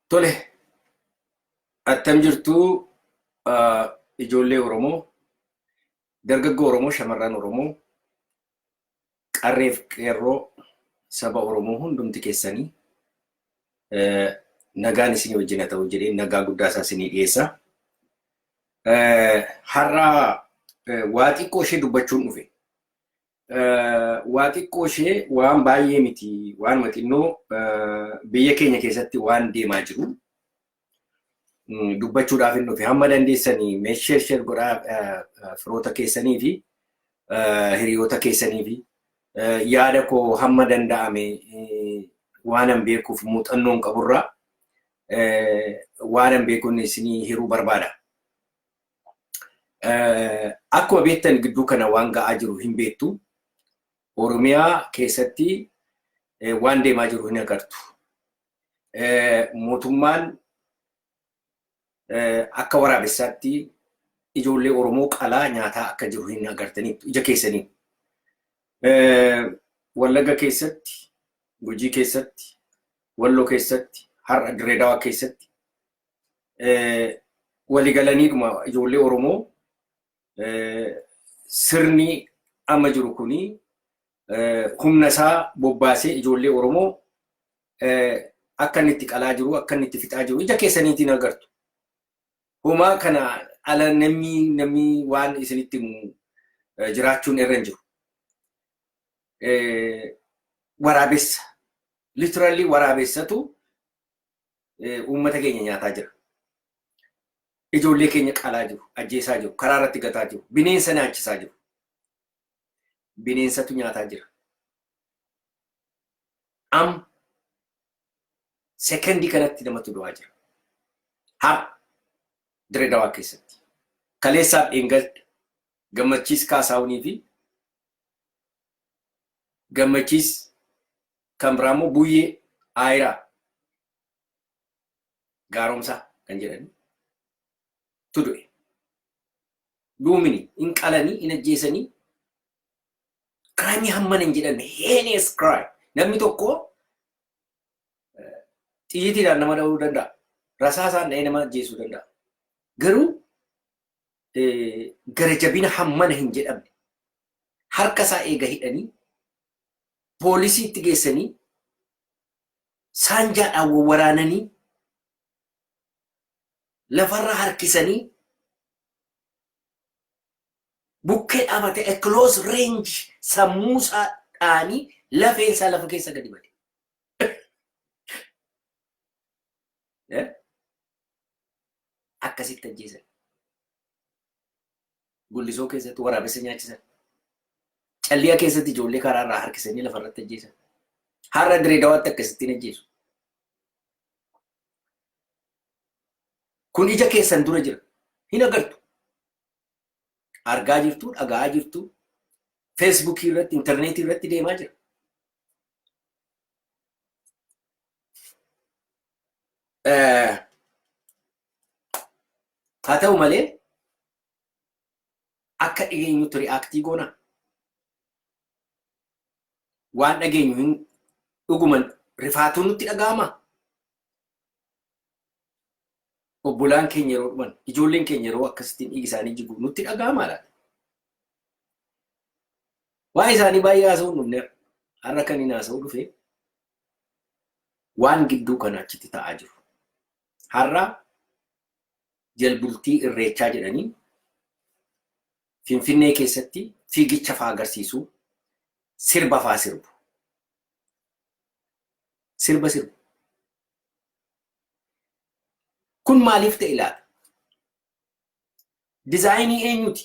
Tole, attam jirtu ijoollee Oromoo, dargaggoo Oromoo, shamarran Oromoo, qarreef qeerroo saba Oromoo hundumti keessanii nagaan isinii wajjin haa ta'u jedhee nagaa guddaa isaa isinii dhiyeessa. Har'a waa xiqqoo ishee dubbachuun dhufe. Waa xiqqoo ishee waan baay'ee miti waanuma xinnoo biyya keenya keessatti waan deemaa jiru dubbachuudhaaf hin dhufe. Hamma dandeessanii mee sheer sheer godhaa firoota keessanii fi hiriyoota keessanii fi yaada koo hamma danda'ame waanan beekuuf muuxannoon qaburraa waanan beekuun isinii hiruu barbaada. Akkuma beektan gidduu kana waan ga'aa jiru hin beektu. Oromiyaa keessatti waan deemaa jiru hin agartu. Mootummaan akka waraabessaatti ijoollee Oromoo qalaa nyaataa akka jiru hin agartaniittu ija keessanii. Wallagga keessatti, Gujii keessatti, Walloo keessatti, har'a Dirree Dawaa keessatti waligalaniidhuma ijoollee Oromoo sirni amma jiru kuni humna isaa bobbaasee ijoollee Oromoo akka inni itti qalaa jiru, akka inni itti fixaa jiru ija keessaniitiin agartu. Homaa kana ala namni namni waan isinitti himu jiraachuun irra hin jiru. Waraabessa, literally waraabessatu uummata keenya nyaataa jira. Ijoollee keenya qalaa jiru, ajjeesaa jiru, karaa irratti gataa jiru, bineensa nyaachisaa jiru. Bineensatu nyaataa jira. Am sekendii kanatti namatu du'aa jira. Har'a Dirree Dawaa keessatti. Kaleessaaf dheengadda Gammachiis Kaasaahunii fi Gammachiis kan biraa immoo Buyyee Aayiraa Gaaromsaa kan jedhani tu du'e. Duumini in qalanii in ajjeesanii kiraayimii hammana hin jedhamne heinous crime. Namni tokko xiyyiitiidhaan nama dha'uu danda'a. Rasaasaan dha'ee nama ajjeesuu danda'a. Garuu gara jabina hammana hin jedhamne harka isaa eega hidhanii poolisiitti geessanii saanjaadhaan wawwaraananii lafarra harkisanii bukkee dhaabatee a close range sammuu isaa dhaanii lafeen isaa lafa keessa gadi bade. Akkasitti ajjeesan. Gullisoo keessatti waraabessa nyaachisan. Calliyaa keessatti ijoollee karaa irraa harkisanii lafa irratti ajjeesan. Har'a Dirree Dawaatti akkasittiin ajjeesu. Kun ija keessan dura jira. Hin agartu. Argaa jirtu, dhaga'aa jirtu, feesbuukii irratti, intarneetii irratti deemaa jira. Haa ta'u malee akka dhageenyutti ri'aaktii goona. Waan dhageenyu hin dhuguman rifaatuun nutti dhaga'ama. Obbolaan keenya yeroo dhuman, ijoolleen keenya yeroo akkasittiin dhiigi isaanii jigu nutti dhaga'ama laata? Waa'ee isaanii baay'ee haasa'uu hin dhufneera. Har'a kan inni haasa'uu dhufe waan gidduu kana achitti ta'aa jiru. Har'a jalbultii irreechaa jedhanii Finfinnee keessatti fiigicha faa agarsiisu, sirba faa sirbu. Sirba sirbu. Kun maaliif ta'e laata? Dizaayinii eenyuti?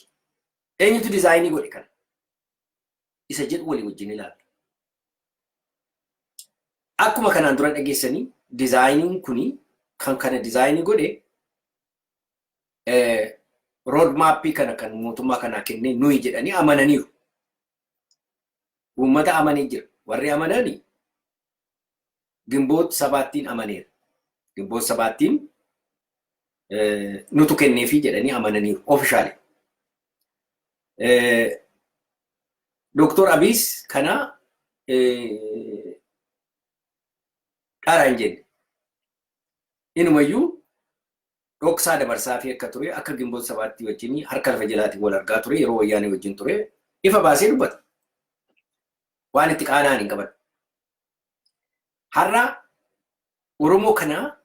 Eenyutu dizaayinii godhe kana? Isa jedhu walii wajjin ilaalla. Akkuma kanaan dura dhageessanii dizaayiniin kuni kan kana dizaayinii godhe rood maappii kana kan mootummaa kanaa kennee nuyi jedhanii amananiiru. Uummata amanee jira. Warri amanani Gimboot sabaattiin amaneera. Gimboot sabaattiin nutu kenneefii jedhanii amananiiru ofishaali. Doktor Abiys kana dhara hin jenne. Inumayyuu dhoksaa dabarsaa fi akka ture, akka Ginboot Sabaatti wajjin harka lafa jalaatiin wal argaa ture, yeroo Wayyaanee wajjin ture ifa baasee dubbata. Waan itti qaana'an hin qaban. Har'a Oromoo kanaa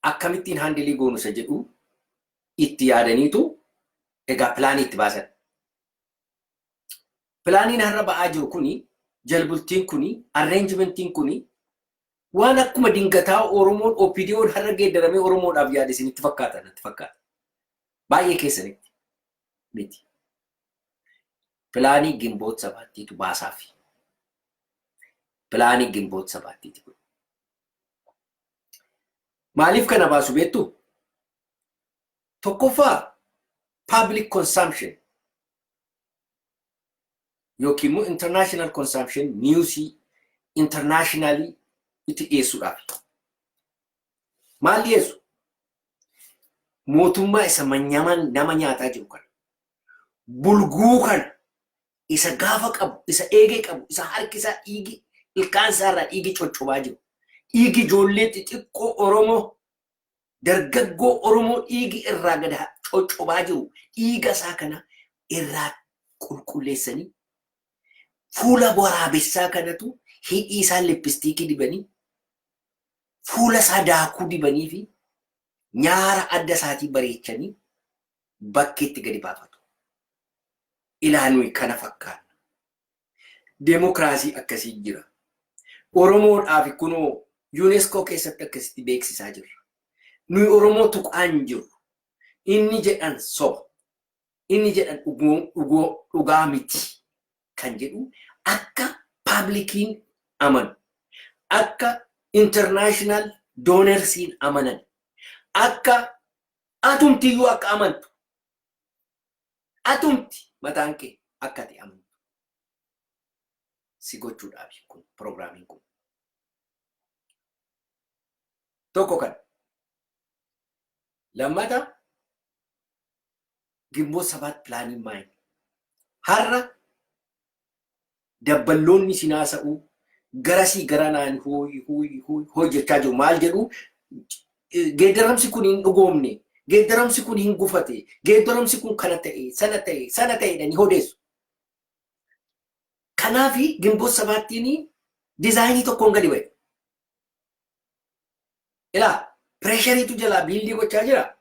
akkamittiin handle goonu isa jedhu itti yaadaniitu egaa planii itti baasan. Planiin har'a ba'aa jiru kuni, jalbultiin kuni, arrangementiin kuni waan akkuma dingataa Oromoon OPDO'n har'a geeddaramee Oromoodhaaf yaade isinitti fakkaata, natti fakkaata. Baay'ee keessanitti miti. Planii Ginboot Sabaattiitu baasaafi. Planii Ginboot Sabaattiiti kun. Maaliif kana baasu beektu? Tokkoffaa, public consumption yookiin immoo international consumption, newsii internationally itti dhiyeessuudhaaf. Maal dhiyeessu? Mootummaa isa manyaman nama nyaataa jiru kana. Bulguu kana, isa gaafa qabu, isa eegee qabu, isa harki isaa dhiigi, ilkaan isaa irraa dhiigi coccobaa jiru. Dhiigi ijoollee xixiqqoo Oromoo, dargaggoo Oromoo dhiigi irraa gad coccobaa jiru. Dhiiga isaa kana irraa qulqulleessanii fuula waraabessaa kanatu hidhii isaa lipstickii dibanii, fuula isaa daakuu dibanii fi nyaara adda isaatii bareechanii bakkeetti gadi baafatu. Ilaa, nuyi kana fakkaanna. Deemokiraasii akkasii jira. Oromoodhaaf kunoo UNESCO keessatti akkasitti beeksisaa jirra. Nuyi Oromoo tuqaan jiru. Inni jedhan soba. Inni jedhan dhugaa miti kan jedhu akka publiciin amanu. Akka international donorsiin amanan. Akka atumtiyyuu akka amantu. Atumti mataan kee akka ati amantu si gochuudhaaf kun piroogiraamiin kun. Tokko kana. Lammata, Ginboot Sabaat planiin maali? Har'a dabballoonni sin haasa'uu garasii garanaan hooyi hooyi hooyi hojjechaa jiru. Maal jedhu? Geeddaramsi kun hin dhugoomne, geeddaramsi kun hin gufate, geeddaramsi kun kana ta'e, sana ta'e, sana ta'e jedhanii odeessu. Kanaafi Ginboot Sabaattiin designii tokkoon gadi ba'e. Ilaa, pressureiitu jalaa build gochaa jira.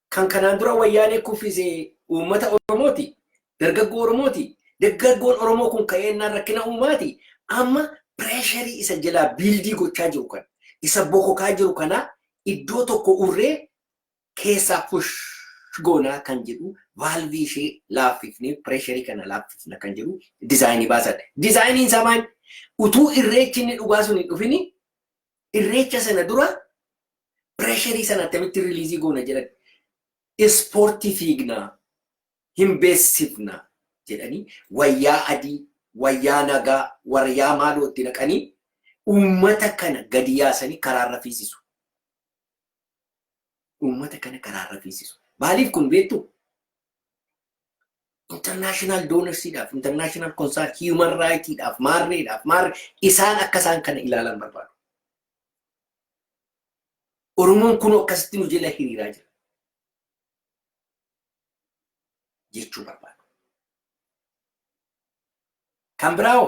Kan kanaan dura Wayyaanee kuffise uummata Oromooti. Dargaggoo Oromooti. Dargaggoon Oromoo kun ka'eennaan rakkina uumaati. Amma pressureii isa jalaa build gochaa jiru kana, isa bokokaa jiru kana iddoo tokko urree keessaa push goonaa kan jedhu, valveii ishee laaffifnee pressureii kana laaffifna kan jedhu designii baasan. Designiin isaa maal? Utuu irreechi inni dhugaa sun hin dhufini, irreecha sana dura pressureii sana akkamitti release goona jedhan. Ispoortii fiignaa, hin beeksifna jedhanii wayyaa adii, wayyaa nagaa, wayyaa maaloo itti naqanii uummata kana gadi yaasanii karaarra fiisisu. Uummata kana karaarra fiisisu. Maaliif kun beektu? International donorsiidhaaf, international concern, human rightidhaaf, maarreedhaaf, maarree isaan akka isaan kana ilaalan barbaadu. Oromoon kun akkasitti nu jala hiriiraa jira jechuu barbaadu. Kan biraa,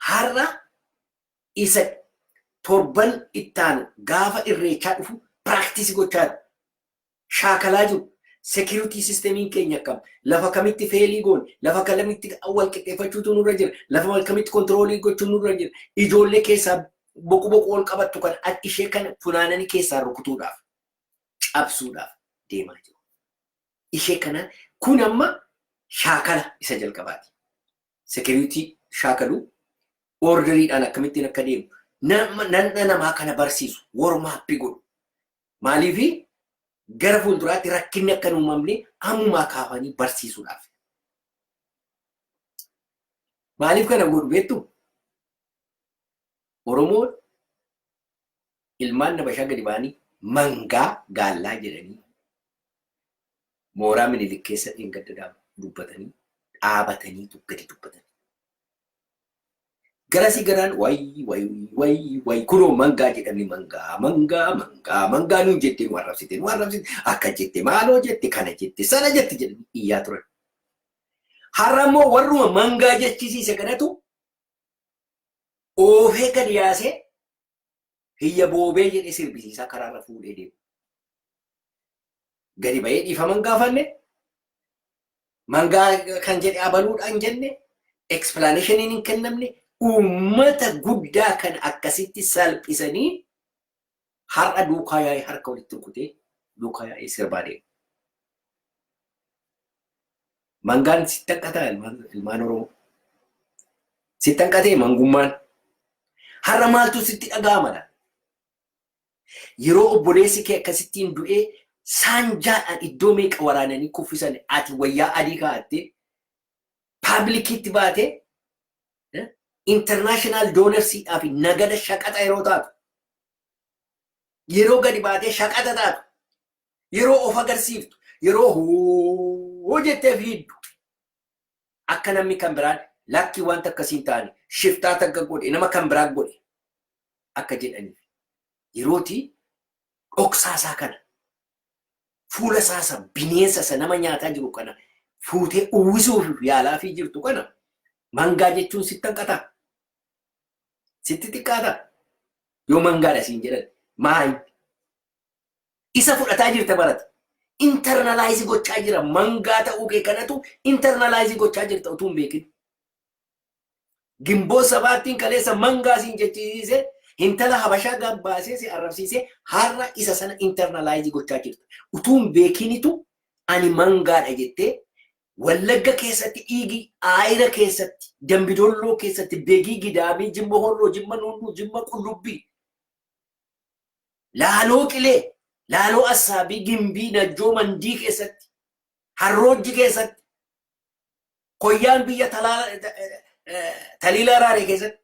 har'a isa torban ittaanu gaafa irreechaa dhufu practice gochaa jiru. Shaakalaa jiru. Security systemiin keenya akkam? Lafa kamitti fail goone? Lafa kamitti wal qixxeeffachuutu nurra jira? Lafa kamitti control gochuun nurra jira? Ijoollee keessaa boqu boqu ol qabattu kan ishee kana funaananii keessaa rukutuudhaaf, cabsuudhaaf deemaa jiru. Ishee kana kun amma shaakala isa jalqabaati. Security shaakaluu, orderiidhaan akkamittiin akka deemu, nama namaa kana barsiisu, warm up godhu. Maaliifi? Gara fuulduraatti rakkinni akka hin uumamne ammumaa kaafanii barsiisuudhaaf. Maaliif kana godhu beektu? Oromoon ilmaan Nabashaa gadi ba'anii mangaa gaallaa jedhanii mooraa Minilik keessa dheengadda dubbatanii dhaabataniitu gadi dubbatan. Garasii garaan wayi wayi wayi wayi kunoo mangaa jedhamni mangaa mangaa mangaa mangaa nuun jettee nu arrabsite nu arrabsite akka jette maaloo jette kana jette sana jette jedhanii iyyaa turan. Har'a immoo warruma mangaa jechisiise kanatu oofee gadi yaasee hiyya boobee jedhee sirbisiisaa karaarra fuudhee deema. Gadi ba'ee dhiifama hin gaafanne, mangaa kan jedhe abaluudhaan jenne, explanationiin hin kennamne, uummata guddaa kan akkasitti salphisanii har'a duukaa yaa'ee harka walitti rukutee duukaa yaa'ee sirbaa deema. Mangaan sitti hanqataa ilmaan Oromoo. Sitti hanqatee mangummaan. Har'a maaltu sitti dhaga'ama laata? Yeroo obboleessi kee akkasittiin du'ee saanjaadhaan iddoo meeqa waraananii kuffisan ati wayyaa adii kaa'attee paablikiitti baatee international donorsiidhaaf nagada shaqaxa yeroo taatu yeroo gadi baatee shaqaxa taatu yeroo of agarsiiftu yeroo hoo jettee fiiddu akka namni kan biraan lakki wanta akkasii hin taane shiftaa takka godhe nama kan biraa godhe akka jedhaniif yerooti dhoksaa isaa kana fuula isaa isa bineensa isa nama nyaataa jiru kana fuutee uwwisuuf yaalaafii jirtu kana mangaa jechuun sitti hanqataa? Sitti xiqqaataa? Yoo mangaadha siin jedhan maal? Isa fudhataa jirta barate. Internalize gochaa jira. Mangaa ta'uu kee kanatu internalize gochaa jirta utuu hin beekin. Gimboo sabaattiin kaleessa mangaa siin jechisiise intala habashaa gabbaasee si arrabsiisee har'a isa sana internalize gochaa jirta. Utuu hin beekinitu ani mangaadha jettee Wallagga keessatti dhiigi Aayira keessatti Dambidolloo keessatti Begii Gidaamii Jimma Horroo Jimma Nuunnuu Jimma Qullubbii Laaloo Qilee Laaloo Assaabii Gimbii Najjoo Mandii keessatti Harroojji keessatti Koyyaan biyya Taliila Araaree keessatti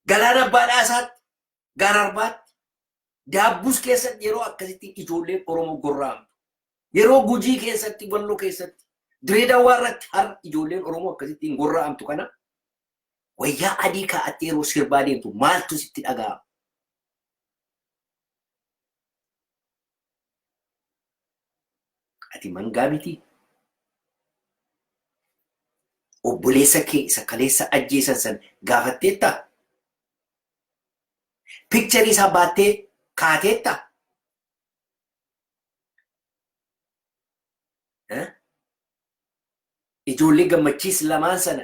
Galaana Abbaa Dhaasaatti Gaararbaatti Daabbus keessatti yeroo akkasitti ijoolleen Oromoo gorra'amtu. Yeroo Gujii keessatti Walloo keessatti Diree Dawaa irratti har'a ijoolleen Oromoo akkasitti hin gorra'amtu kana wayyaa adii kaa'attee yeroo sirbaa deemtu maaltu sitti dhaga'ama? Ati mangaa miti. Obboleessa kee isa kaleessa ajjeesan san gaafatteettaa? Pikcharii isaa baattee kaateettaa? Ijoollee gammachiis lamaan sana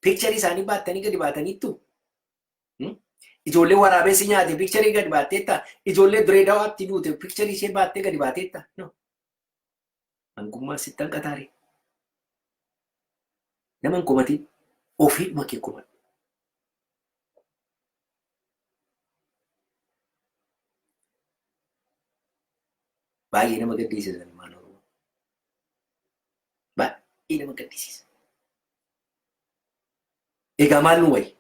pikcharii isaanii baattanii gadi baataniittu? Ijoollee waraabessi nyaate pikcharii gadi baatteetta? Ijoollee diree dawaatti duute pikcharii ishee baattee gadi baateetta? No. Mangummaa sitti hanqataare. Nama hin komatin ofiidhuma kee komadhu. Baay'ee nama gaddisiisa ilmaan Oromoo. Baay'ee nama gaddisiisa. Egaa maal nu wayya?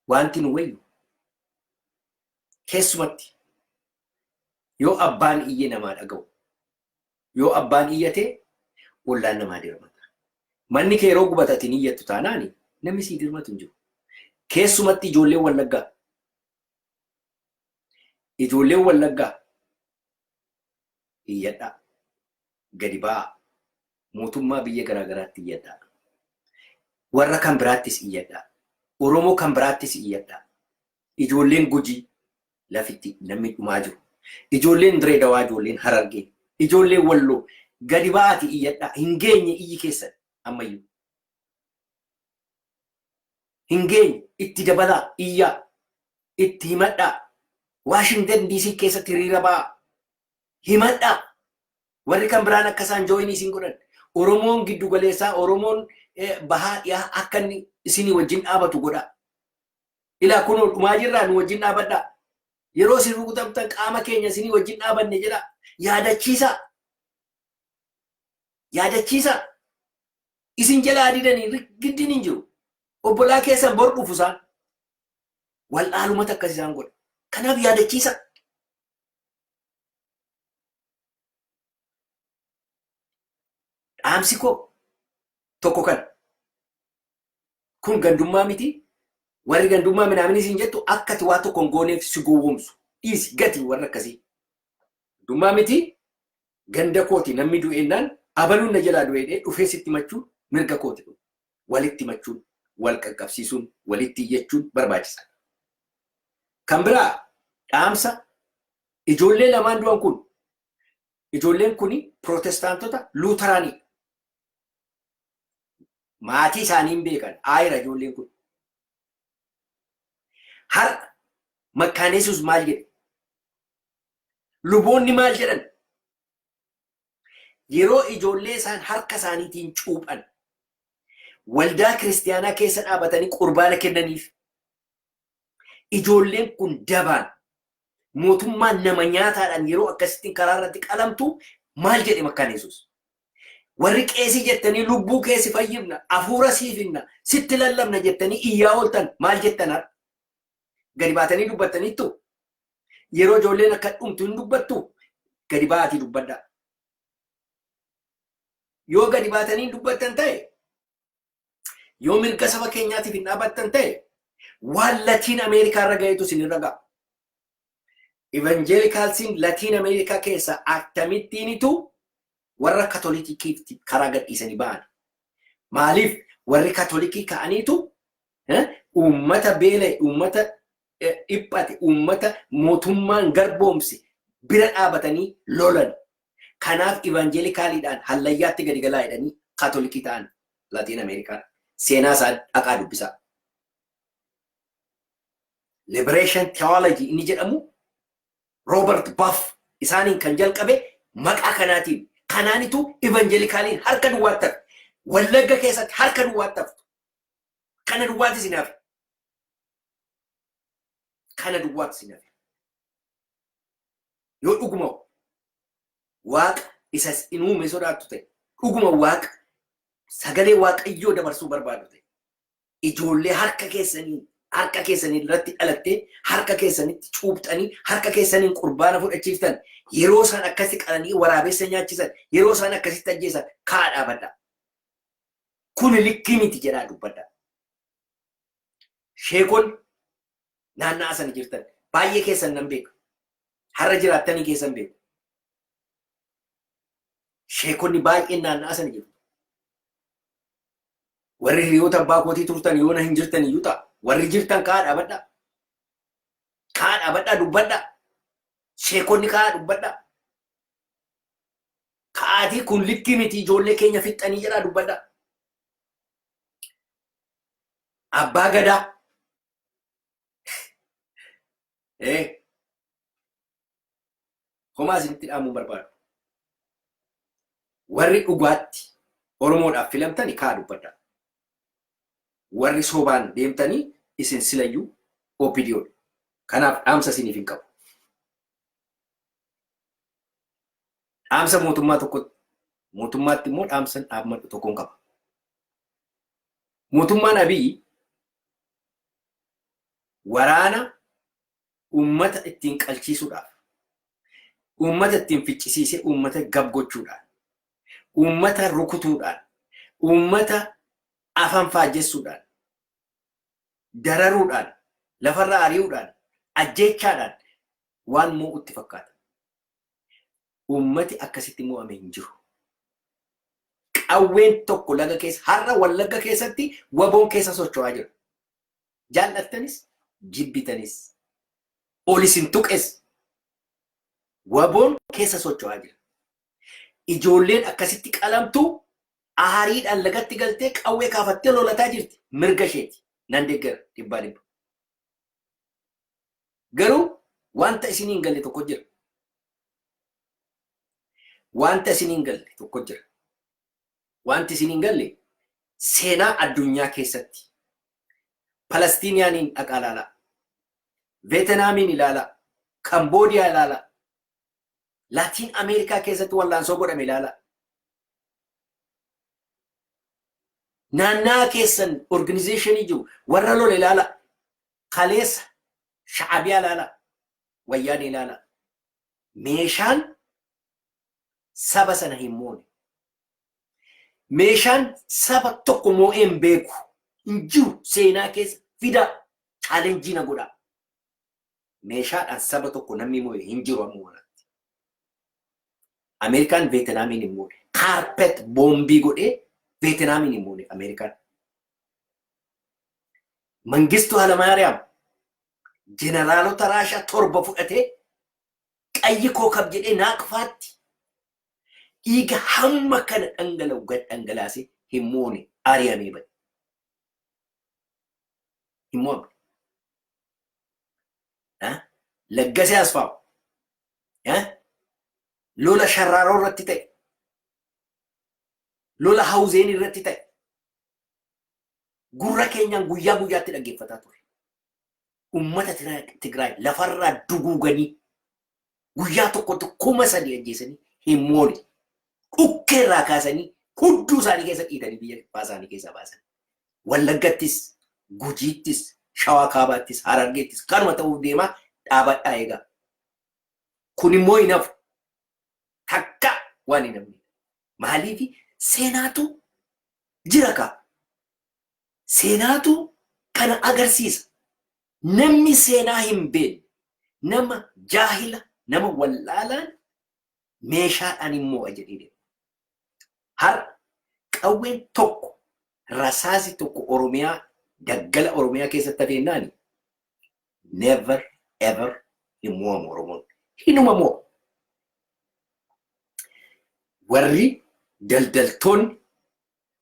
Wanti nu wayyu keessumatti yoo abbaan iyye namaa dhaga'u, yoo abbaan iyyate ollaan namaa dirmata. Manni kee yeroo gubate ati hin iyyattu taanaan namni sii dirmatu hin jiru. Keessumatti ijoolleen Wallaggaa. Ijoolleen Wallaggaa iyyadhaa. Gadi ba'aa. Mootummaa biyya garaa garaatti iyyadhaa. Warra kan biraattis iyyadhaa. Oromoo kan biraattis iyyadhaa. Ijoolleen Gujii lafitti namni dhumaa jiru. Ijoolleen Diree Dawaa, ijoolleen Harargee, ijoolleen Walloo gadi ba'aati iyyadhaa. Hin geenye iyyi keessan ammayyuu. Hin geenye itti dabalaa iyyaa. Itti himadhaa. Waashingtan DC keessatti hiriira ba'aa. Himadhaa. Warri kan biraan akka isaan jooyinii isin godhan. Oromoon giddu galeessaa, Oromoon bahaa dhiyaa akka inni isinii wajjin dhaabatu godhaa. Ilaa kunoo dhumaa jirraa nu wajjin dhaabadhaa. Yeroo isin rukutamtan qaama keenya isinii wajjin dhaabanne jedhaa. Yaadachiisaa. Yaadachiisaa. Isin jalaa didanii giddiin hin jiru. Obbolaa keessan bor dhufu isaan. Wal'aalumata akkas isaan godha. Kanaaf yaadachiisaa. Dhaamsi koo tokko kana. Kun gandummaa miti. Warri gandummaa minaamini siin jettu akka ati waa tokko hin gooneef si gowwoomsu. Dhiisi, gati warra akkasii. Gandummaa miti. Ganda kooti namni du'eennaan abaluun na jalaa du'eedhee dhufee sitti machuun mirga kooti kun. Walitti machuun, wal qaqqabsiisuun, walitti iyyachuun barbaachisaadha. Kan biraa dhaamsa ijoollee lamaan du'an kun, ijoolleen kun pirootestaantota Luuteraaniidha. Maatii isaanii hin beekan. Aayira ijoolleen kun. Har'a Makkaaneesus maal jedhe? Luboonni maal jedhan? Yeroo ijoollee isaan harka isaaniitiin cuuphan, waldaa kiristiyaanaa keessa dhaabatanii qurbaana kennaniif, ijoolleen kun dabaan mootummaan nama nyaataadhaan yeroo akkasittiin karaa irratti qalamtu maal jedhe Makkaan Yesuus? Warri qeesii jettanii lubbuu keessi fayyifna, hafuura siifinna, sitti lallabna jettanii iyyaa ooltan maal jettan har'a? Gadi baatanii dubbattaniittu? Yeroo ijoolleen akka dhumtu hin dubbattu? Gadi ba'aatii dubbadhaa. Yoo gadi baatanii hin dubbattan ta'e, yoo mirga saba keenyaatiif hin dhaabattan ta'e, waan Latiin Ameerikaa irra ga'etu isin irra ga'a. Evanjeelikaalsiin Latiin Ameerikaa keessa akkamittiinitu warra Katolikiif karaa gadhiisanii ba'an? Maaliif warri Katolikii ka'aniitu uummata beela'e, uummata dhiphate, uummata mootummaan garboomse bira dhaabatanii lolan? Kanaaf evanjeelikaaliidhaan hallayyaatti gadi galaa jedhanii Katolikii ta'an Latiin Ameerikaa. Seenaa isaa dhaqaa dubbisaa. Liberation Theology inni jedhamu Robert Buff isaaniin kan jalqabe maqaa kanaatiin. Kanaanitu evanjelikaaliin harka duwwaatti hafe. Wallagga keessatti harka duwwaatti haftu. Kana duwwaatti isin hafe. Kana duwwaatti isin hafe. Yoo dhuguma Waaqa isa isin uume sodaattu ta'e, dhuguma Waaqa sagalee Waaqayyoo dabarsuu barbaadu ta'e, ijoollee harka keessanii irratti dhalattee, harka keessanitti cuuphxanii, harka keessaniin qurbaana fudhachiiftan, yeroo isaan akkasi qalanii waraabessa nyaachisan, yeroo isaan akkasitti ajjeesan, ka'aa dhaabadhaa. Kun likkii miti jedhaa dubbadhaa. Sheekonni naanna'aa sana jirtan baay'ee keessan nan beeka. Har'a jiraattanii keessan beeku. Sheekonni baay'een naanna'aa sana jiru. Warri hiriyoota abbaa kootii turtan yoona hin jirtan iyyuu ta'a. Warri jirtan ka'aa dhaabadhaa. Ka'aa dhaabadhaa, dubbadhaa. Sheekonni ka'aa dubbadhaa. Ka'aatii kun likkii miti, ijoollee keenya fixxanii jedhaa dubbadhaa. Abbaa Gadaa. Homaa isinitti dhaamuu barbaadu. Warri dhugaatti Oromoodhaaf filamtani ka'aa dubbadhaa. Warri sobaan deemtanii isin silayyuu OPDOdha. Kanaaf dhaamsa isiniif hin qabu. Dhaamsa mootummaa tokkotti, mootummaatti immoo dhaamsa dhaammadhu tokkoon qaba. Mootummaan Abiyyi waraana uummata ittiin qalchiisuudhaaf, uummata ittiin ficcisiisee uummata gab gochuudhaan, uummata rukutuudhaan, uummata afaan faajjessuudhaan, dararuudhaan, lafarra ari'uudhaan, ajjeechaadhaan waan mo'utti fakkaata. Uummati akkasitti mo'ame hin jiru. Qawween tokko laga keessa, har'a Wallagga keessatti WBOn keessa socho'aa jira. Jaallattanis jibbitanis, olis hin tuqes, WBOn keessa socho'aa jira. Ijoolleen akkasitti qalamtu aariidhaan lagatti galtee qawwee kaafattee lolataa jirti. Mirga isheeti. Nan deeggara dhibbaa dhibba. Garuu wanta isinii hin galle tokko jira. Wanta isinii hin galle tokko jira. Wanti isinii hin galle, seenaa addunyaa keessatti Palestiniyaaniin dhaqaa ilaalaa. Veetinaamiin ilaalaa. Kamboodiyaa ilaalaa. Laatiin Ameerikaa keessatti wallaansoo godhame ilaalaa. Naannaa keessan organization jiru warra lola ilaalaa. Kaleessa Sha'abiyaa ilaalaa. Wayyaanee ilaalaa. Meeshaan saba sana hin moone. Meeshaan saba tokko moo'ee hin beeku. Hin jiru seenaa keessa fidaa challenge na godhaa. Meeshaadhaan saba tokko namni moo'e hin jiru amma waraatti. Ameerikaan Veetinaamiin hin moone. Carpet boombii godhee Veetinaamiin hin moone Ameerikaan. Mangistuu Hayilamaariyaam jeneraalota Raashaa 7 fudhatee qayyi kookab jedhee Naaqfaatti dhiiga hamma kana dhangala'u gad dhangalaasee hin moone, ari'amee bade. Hin mo'amne. Laggasee Asfaaw lola Sharraaroo irratti ta'e, lola Hawuzeen irratti ta'e, gurra keenyaan guyyaa guyyaatti dhaggeeffataa ture. Uummata Tigraay lafarraa duguuganii guyyaa tokkotti 3000 ajjeesanii hin moone. Dhukkee irraa kaasanii hudduu isaanii keessa dhiitanii biyya isaanii keessaa baasan. Wallaggattis, Gujiittis, Shawaa Kaabaattis, Harargeettis kanuma ta'uuf deemaa, dhaabadhaa eegaa. Kun immoo hin hafu. Takka waan hin hafne. Maaliif? Seenaatu jira kaa. Seenaatu kana agarsiisa. Namni seenaa hin beekne, nama jaahila, nama wallaalaan meeshaadhaan hin mo'a jedhee deema. Har'a qawween tokko, rasaasi tokko Oromiyaa, daggala Oromiyaa keessatti hafeennaani never ever hin mo'amu Oromoon. Hinuma mo'a. Warri daldaltoonni,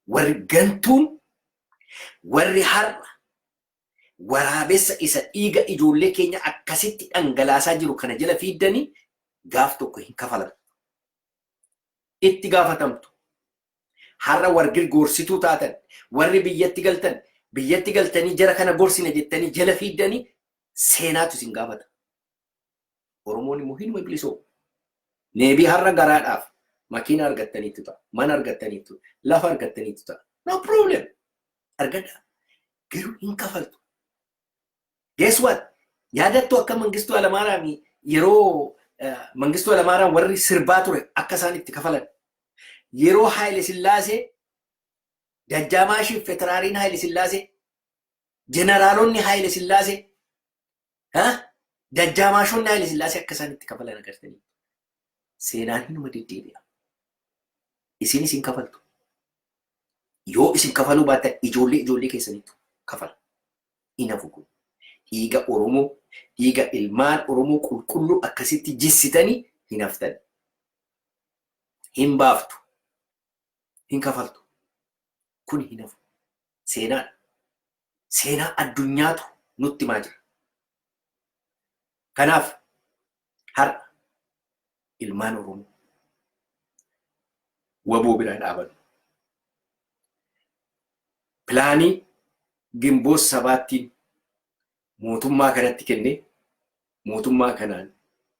warri gantuun, warri har'a waraabessa isa dhiiga ijoollee keenya akkasitti dhangalaasaa jiru kana jala fiiddanii gaaf tokko hin kafalamtu. Itti gaafatamtu. Har'a warri gorsituu taatan, warri biyyatti galtan, biyyatti galtanii jara kana gorsina jettanii jala fiiddanii seenaatu isin gaafata. Oromoon immoo hinuma bilisoo. Neebii har'a garaadhaaf makiina argattaniitu ta'a, mana argattaniitu, lafa argattaniitu ta'a. No problem. Argadhaa. Garuu hin kafaltu. Guess what? Yaadattu akka Mangistuu Hayilamaariyaam, yeroo Mangistuu Hayilamaariyaam warri sirbaa ture akka isaan itti kafalan. Yeroo Haayile Sillaasee, Dajjaamaashii fi Federaaliin Haayile Sillaasee, jeneraalonni Haayile Sillaasee, Dajjaamaashonni Haayile Sillaasee akka isaan itti kafalan agartanii. Seenaan hinuma deddeebi'a. Isin isin kafaltu. Yoo isin kafaluu baattan ijoollee ijoollee keessaniitu kafala. Hin hafu kun. Dhiiga Oromoo, dhiiga ilmaan Oromoo qulqulluu akkasitti jissitanii hin haftan. Hin baaftu. Hin kafaltu. Kun hin hafu. Seenaadha. Seenaa addunyaatu nutti himaa jira. Kanaaf har'a ilmaan Oromoo WBO biraa dhaabannu. Pilaanii Ginboot 7ttiin mootummaa kanatti kennee mootummaa kanaan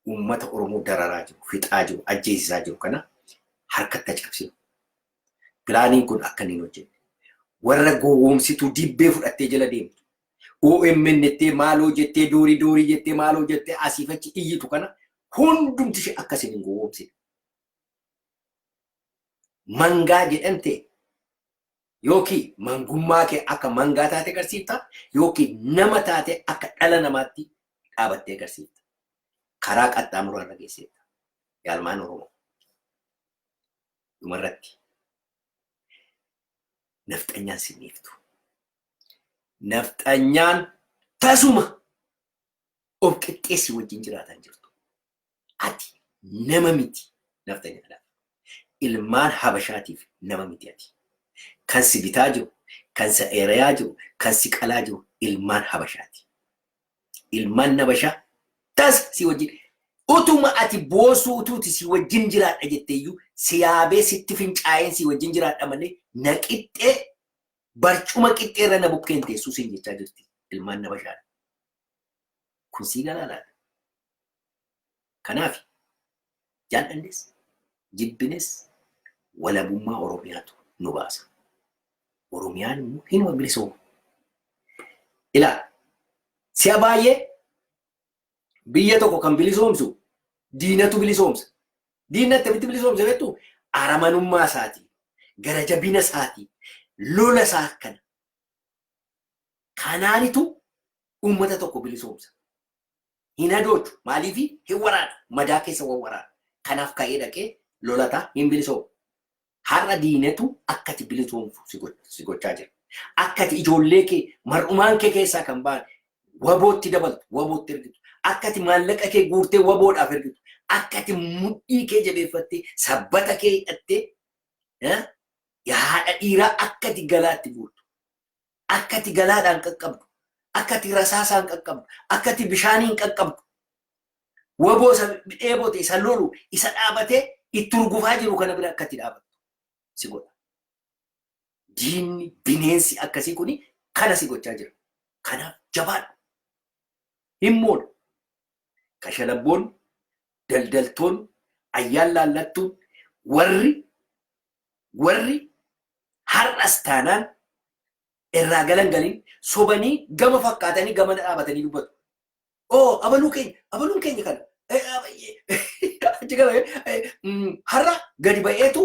uummata Oromoo dararaa jiru, fixaa jiru, ajjeesisaa jiru kana harkatti cabsinu. Pilaaniin kun akka inni hin hojjenne. Warra gowwoomsituu dibbee fudhattee jala deemtu. OMN jettee, maaloo jettee, doorii doorii jettee, maaloo jettee asiif achi iyyitu kana hundumti ishee akkasiin hin gowwoomsine. Mangaa jedhamte yookiin mangummaa kee akka mangaa taate agarsiifta yookiin nama taate akka dhala namaatti dhaabattee agarsiifta. Karaa qaxxaamuraa irra geesseetta. Yaalmaan Oromoo. Dhumarratti nafxanyaan sinniiftu. Nafxanyaan tasuma of qixxeessi wajjin jiraataa jirtu. Ati nama miti nafxanyaadhaaf. Ilmaan Habashaatiif nama miti ati. Kan si bitaa jiru, kan si eerayaa jiru, kan si qalaa jiru ilmaan Habashaati. Ilmaan Habashaa tas si wajjin utuma ati boosuu utuuti si wajjin jiraadha jetteeyyuu si yaabee sitti fincaa'een si wajjin jiraadha malee na qixxee barcuma qixxee irra na bukkeen teessuu siin jechaa jirti ilmaan Habashaadha. Kun sii galaa laata? Kanaaf jaallannes jibbines walabummaa Oromiyaatu nu baasa. Oromiyaan immoo hinuma bilisooma. Ilaa, si'a baay'ee biyya tokko kan bilisoomsu diinatu bilisoomsa. Diinni akkamitti bilisoomsa beektu? Aramanummaa isaatii, gara jabina isaatii, lola isaa kana. Kanaanitu uummata tokko bilisoomsa. Hin hadoochu. Maaliifi hin waraana. Madaa keessa wal waraana. Kanaaf ka'ee dhaqee lolataa hin bilisooma. Har'a diinatu akkati bilisoomtu si gochaa jira. Akkati ijoollee kee mar'umaan kee keessaa kan ba'an wabootti dabaltu, wabootti ergitu. Akkati maallaqa kee guurtee waboodhaaf ergitu. Akkati mudhii kee jabeeffattee sabbata kee hidhattee haadha dhiiraa akkati galaatti guurtu. Akkati galaadhaan qaqqabdu. Akkati rasaasaan qaqqabdu. Akkati bishaaniin qaqqabdu. Waboo isa dheebote, isa lolu, isa dhaabatee itti urgufaa jiru kana bira akkati dhaabattu si godha. Diinni bineensi akkasii kuni kana si gochaa jira. Kanaaf jabaadhu. Himmoodha. Kashalabboonni, daldaltoonni, ayyaan laallattuun, warri har'as taanaan irraa galan galin sobanii gama fakkaatanii gama dhaabatanii dubbatu. Oo, abaluu keenya, abaluun keenya kana. Achi gala har'a gadi ba'eetu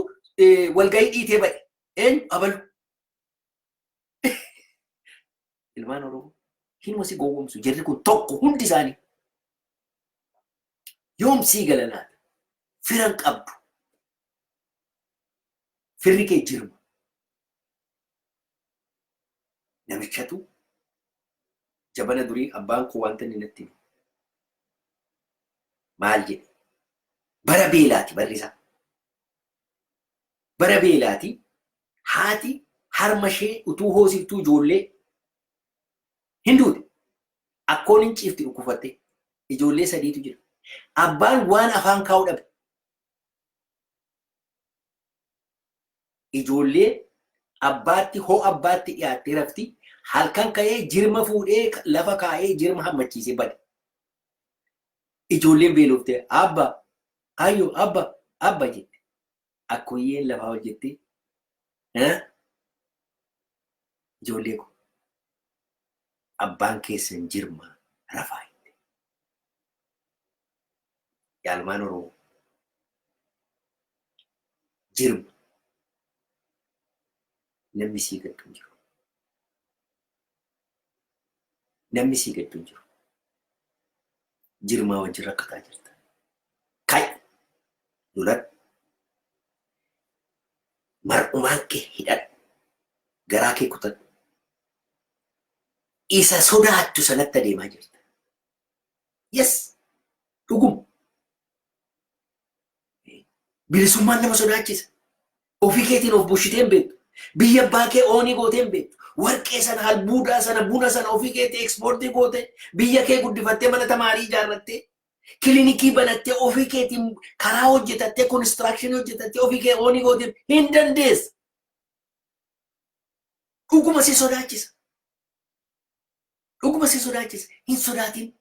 walgahii dhiitee ba'e. Eenyu abalu? Ilmaan Oromoo hinuma si gowwoomsu jarri kun tokko hundi isaanii. Yoom sii gala laata? Firan qabdu. Firri kee jirma. Namichatu jabana durii abbaan koo wanta inni natti hime. Maal jedhe? Bara beelaati barri isaa. Bara beelaati haati harma ishee utuu hoosiftuu ijoollee hin duute. Akkoon hin ciifti dhukkufattee. Ijoollee sadiitu jira. Abbaan waan afaan kaa'u dhabe. Ijoollee abbaatti hoo abbaatti dhiyaattee rafti. Halkan ka'ee jirma fuudhee lafa kaa'ee jirma hammachiisee bade. Ijoolleen beeloftee abba ayyo abba abba jette. Akkoyyeen lafaa hojjettee ijoollee ko abbaan keessan jirma rafaa jette. Yaalmaan Oromoo jirma namni sii gaddu hin jiru. Namni sii gaddu hin jiru. Jirmaa wajjin rakkataa jirta. Ka'i loladhu. Mar'umaan kee hidhadhu. Garaa kee kutadhu. Isa sodaattu sanatti adeemaa jirta. Yes, dhuguma. Bilisummaan nama sodaachisa. Ofii keetiin of bushitee hin beektu. Biyya abbaa kee oonii gootee hin beektu. Warqee sana, albuudaa sana, buna sana ofii keetii ekspoortii gootee biyya kee guddifattee mana tamaarii ijaarrattee kilinikii banattee ofii keetiin karaa hojjetattee konistirakshinii hojjetattee ofii kee oonii gootee hin dandeessa. Dhuguma si sodaachisa. Dhuguma si sodaachisa. Hin sodaatin.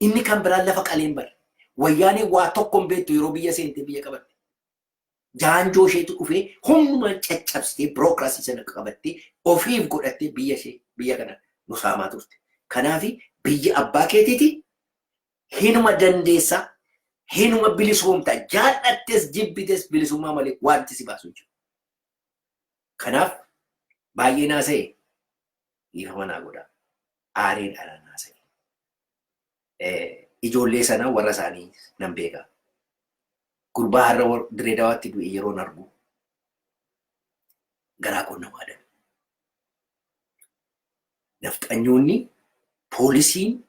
Inni kan biraan lafa qaleen bare. Wayyaanee waa tokko hin beektu yeroo biyya seentee biyya qabatte. Jaanjoo isheetu dhufee humnumaan caccabsitee birookiraasii sana qabattee ofiif godhattee biyya ishee biyya kana nu saamaa turte. Kanaaf biyya abbaa keetiiti hinuma dandeessaa hinuma bilisoomta jaal'attes jibbites bilisummaa malee wanti si baasu hin jiru. Kanaaf baay'ee naasa'e dhiifama naa godhaa. Aareen dhala naasa'e. Ijoollee sana warra isaanii nan beeka. Gurbaa har'a Dirree Dawaatti du'e yeroon argu garaa koo na waadame. Nafxanyoonni poolisiin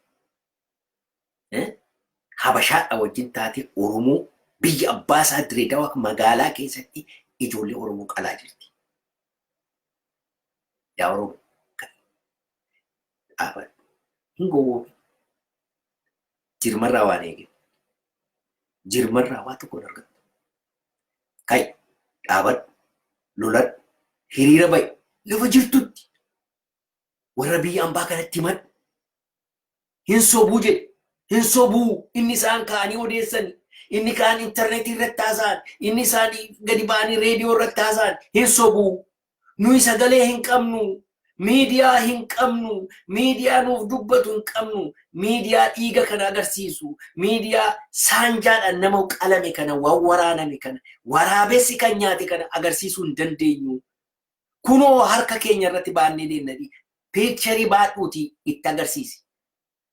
Habashaadha wajjin taatee Oromoo biyya abbaa isaa Dirree Dawaa magaalaa keessatti ijoollee Oromoo qalaa jirti. Yaa Oromoo dhaabadhu. Hin gowwoomin. Jirmarraa waan eegin. Jirmarraa waa tokko hin argattu. Ka'i dhaabadhu. Loladhu. Hiriira ba'i. Lafa jirtutti warra biyya ambaa kanatti himadhu. Hin sobuu jedhe. Hin sobuu inni isaan ka'anii odeessan. Inni kaan intarneetii irratti haasa'an. Inni isaan gadi ba'anii reediyoo irratti haasa'an. Hin sobuu. Nuyi sagalee hin qabnu. Miidiyaa hin qabnu. Miidiyaa nuuf dubbatu hin qabnu. Miidiyaa dhiiga kana agarsiisu. Miidiyaa saanjaadhaan nama qalame kana, waan waraaname kana, waraabessi kan nyaate kana agarsiisuu hin dandeenyu. Kunoo harka keenya irratti baannee deemnanii picture baadhuutii itti agarsiisi.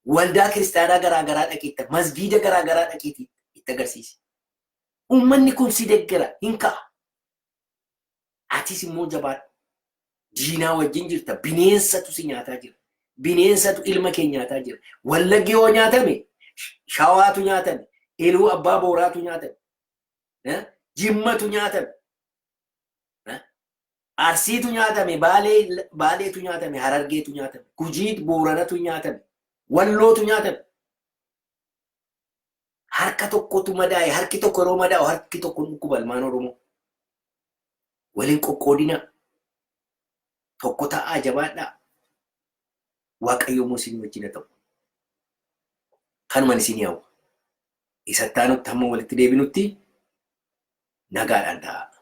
Waldaa kiristaanaa garaagaraa dhaqiitta, masgiida garaagaraa dhaqiitii itti agarsiisi. Uummanni kun si deeggara, hin ka'a. Atis immoo jabaadhu. Diinaa wajjin jirta. Bineensatu si nyaataa jira. Bineensatu ilma kee nyaataa jira. Wallaggi yoo nyaatame, Shawaatu nyaatame, Iluu Abbaa Booraatu nyaatame, Jimmatu nyaatame, Arsiitu nyaatame, Baaleetu nyaatame, Harargeetu nyaatame, Gujii Booranatu nyaatame, Wallootu nyaatame. Harka tokkotu madaa'e, harki tokko yeroo madaa'u harki tokko dhukkuba ilmaan Oromoo. Waliin qoqqoodinaa. Tokko ta'aa, jabaadhaa. Waaqayyo immoo isin wajjin haa ta'u. Kanuman isin hawwa. Isatti aanutti hamma walitti deebinutti nagaadhaan ta'a.